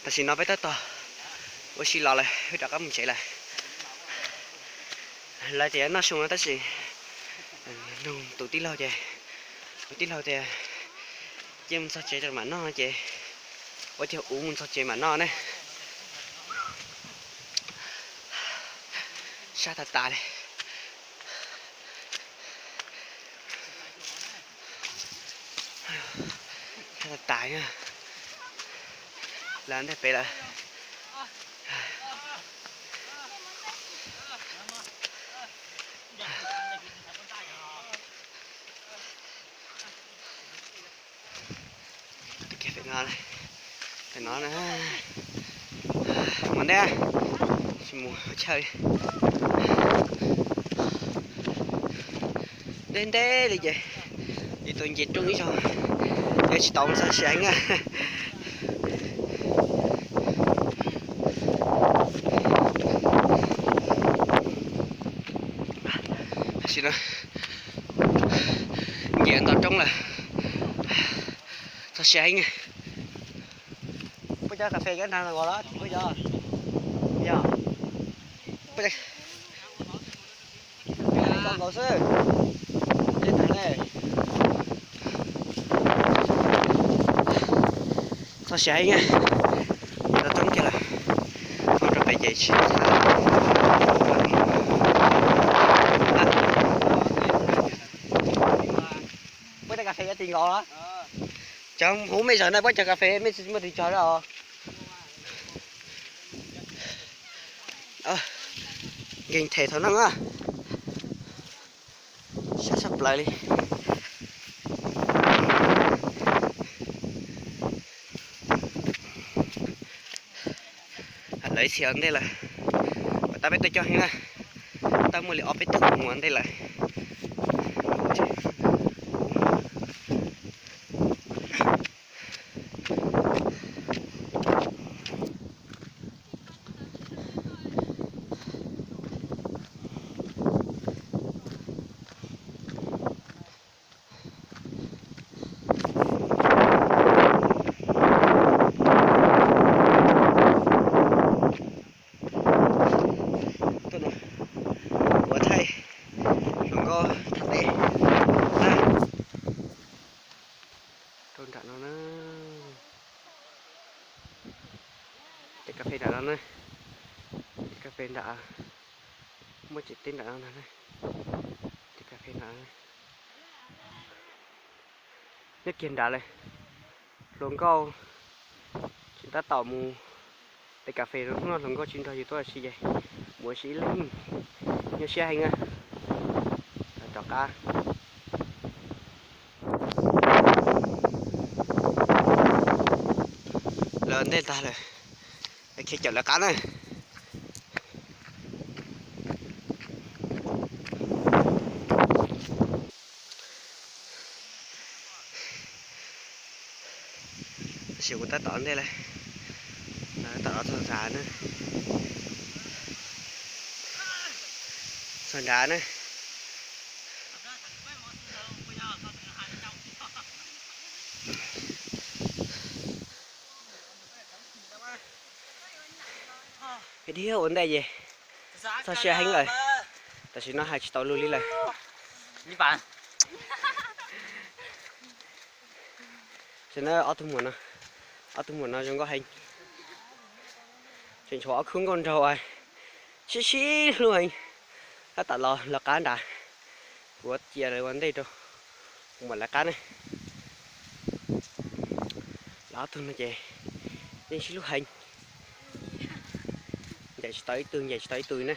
Tam sim no peb tab tom ua si los lawm, peb rov qab mus tsev lawm. Lawv tias noj su no tab sis nug tus tij laug ces tus tij laug tias cia mus txog tsev mam noj ces ua tiag ua mus txog tsev mam noj ne. Sab tas tas li. Sab tas tas, lawv ntej pem lawm. Pem no, mus ntej, tsis mus chaw. Deb deb li ces, ces tus nce rooj ib zaug, ces tsis tau mus txog siav heev na. Tam sim no nce nto roob lawm, txog siav heev. Puab cov kas fes nyob nrad los los, puab cov, yog, puab cov nkaus xwb. Txog siav heev, tau roob kiag lawm, mus rau pem ces tsis tau. Puab cov kas fes nyob tim nkaus los? Cov huv mej zog na, puab cov kas fes mej tsis muaj ris tsho os. Nkeeg them thaum no na. Sab sab plaws li. Lawv ib txhia ua ntej lawm, tab peb tuaj coob heev na, tab muaj li ob peb tug mus ua ntej lawm. Tuaj no, ua thaij hluas nkauj tham teb na. Rau nram no na, tej kas fes nram no na, tej kas fes nram, muaj tsev teb nram no ntag na, tej kas fes nram no. Nyob kiag nrad lawm, hluas nkauj tseem tab tom mus pem kas fes no, hnub no hluas nkauj tsis nrog yus tuaj ua si ces mus ua si ib leeg, nyuaj siab heev na. Rov qab lawv ntej tag lawm, khiav caum lawv qab na. Tab sis kuv tab tom ntej lawm, tab tom txog nrad na, txog nrad na. Ib dhia ua ntej ces txog siab heev lawm, tam sim no hais tsis tau lus li lawm. Tam sim no ob tug muam no, ob tug muam no zoo nkauj heev, tseem tshuav ob khub nkauj nraug sib sib hlub heev, tab tom los lawv qab nrad, kuv cia lawv ua ntej rau, kuv mam lawv qab ne. Lawv ob tug no ces yeej sib hlub heev, ncaim tsis tau ib tug, ncaim tsis tau ib tug na.